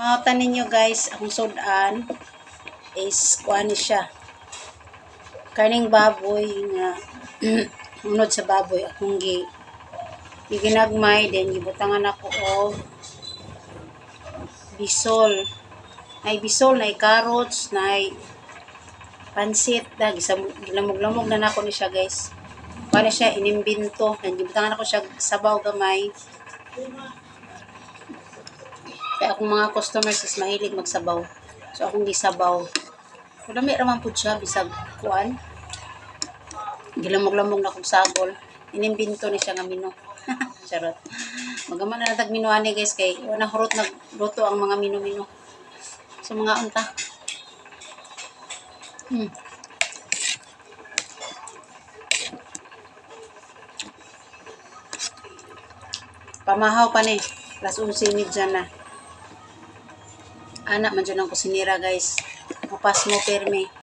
Mautan ninyo, guys, akong sudan is kuan ni siya. Karning baboy nga unod sa baboy akong giginagmay, then gibutangan ako og bisol. Nay bisol, nay carrots, nay pansit, da gilamog-lamog na nako ni siya, guys. Kuan ni siya, inimbento. Then gibutangan ako siya sabaw gamay. Kaya akong mga customers is mahilig magsabaw. So akong gisabaw. Lami ra man pud siya bisag kuan. Gilamog-lamog na kong sagol. Inimbento ni siya nga menu. Charot. Magama na tag menu ani, guys, kay wala hurot nagluto ang mga menu-menu. So mga unta. Pamahaw pa ni. Alas 11:30 na. Ana man dyan ang kusinira, guys. Mapas mo perme.